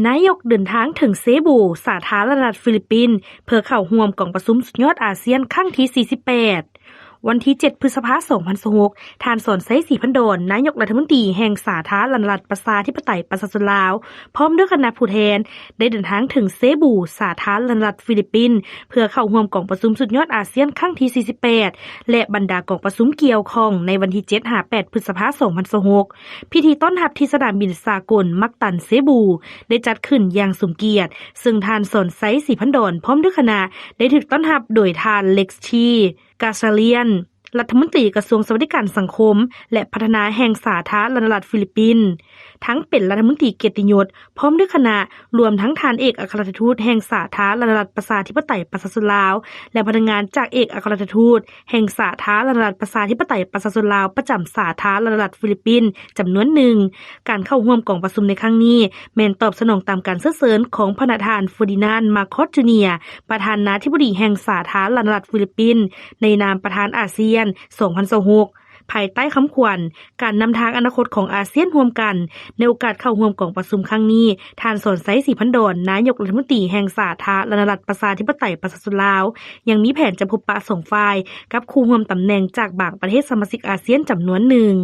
ນາຍົກເດີນທາງເຖິງເຊບູ ສາທາລະນະລັດຟີລິບປິນ ເພື່ອເຂົ້າຮ່ວມກອງປະຊຸມສຸດຍອດອາຊຽນຄັ້ງທີສີ່ສິບແປດ. ວັນທີເຈັດ ພຶດສະພາ ສອງພັນຊາວຫົກ ທ່ານ ສອນໄຊ ສີພັນດອນ ນາຍົກລັດຖະມົນຕີແຫ່ງສາທາລະນະລັດປະຊາທິປະໄຕປະຊາຊົນລາວ ພ້ອມດ້ວຍຄະນະຜູ້ແທນ ໄດ້ເດີນທາງເຖິງເຊບູ ສາທາລະນະລັດຟີລິບປິນ ເພື່ອເຂົ້າຮ່ວມກອງປະຊຸມສຸດຍອດອາຊຽນຄັ້ງທີສີ່ສິບແປດ ແລະ ບັນດາກອງປະຊຸມກ່ຽວຂ້ອງໃນວັນທີເຈັດ ຫາ ແປດ ພຶດສະພາ ສອງພັນຊາວຫົກ. ພິທີຕ້ອນຮັບທີ່ສະໜາມບິນສາກົນມັກຕັນເຊບູ ໄດ້ຈັດຂຶ້ນຢ່າງສົມກຽດ, ເຊິ່ງທ່ານ ສອນໄຊ ສີພັນດອນ ພ້ອມດ້ວຍຄະນະ ໄດ້ຖືກຕ້ອນຮັບໂດຍທ່ານ ເລັກຊີ ກາຊາລຽນ ລັດຖະມົນຕີກະຊວງສະຫວັດດີການສັງຄົມ ແລະ ພັດທະນາແຫ່ງສາທາລະນະລັດຟີລິບປິນ, ທັງເປັນລັດຖະມົນຕີກຽດຕິຍົດ ພ້ອມດ້ວຍຄະນະ, ລວມທັງທ່ານເອກອັກຄະລັດຖະທູດແຫ່ງສາທາລະນະລັດປະຊາທິປະໄຕປະຊາຊົນລາວ ແລະ ພະນັກງານຈາກເອກອັກຄະລັດຖະທູດແຫ່ງສາທາລະນະລັດປະຊາທິປະໄຕປະຊາຊົນລາວ ປະຈຳສາທາລະນະລັດຟີລິບປິນ ຈຳນວນໜຶ່ງ. ການເຂົ້າຮ່ວມກອງປະຊຸມໃນຄັ້ງນີ້ ແມ່ນຕອບສະໜອງຕາມການເຊີນເຊີນຂອງພະນະທ່ານ ເຟີດີນານ ມາຄອດ ຈູເນຍ ປະທານາທິບໍດີແຫ່ງສາທາລະນະລັດຟີລິບປິນ ໃນນາມປະທານອາຊຽນ ສອງພັນຊາວຫົກ ພາຍໃຕ້ຄຳຂວັນ ການນຳທາງອະນາຄົດຂອງອາຊຽນຮ່ວມກັນ. ໃນໂອກາດເຂົ້າຮ່ວມກອງປະຊຸມຄັ້ງນີ້, ທ່ານ ສອນໄຊ ສີພັນດອນ ນາຍົກລັດຖະມົນຕີແຫ່ງສາທາລະນະລັດປະຊາທິປະໄຕປະຊາຊົນລາວ ຍັງມີແຜນຈະພົບປະສອງຝ່າຍ ກັບຄູ່ຮ່ວມຕຳແໜ່ງຈາກບາງປະເທດສະມາຊິກອາຊຽນຈຳນວນໜຶ່ງ.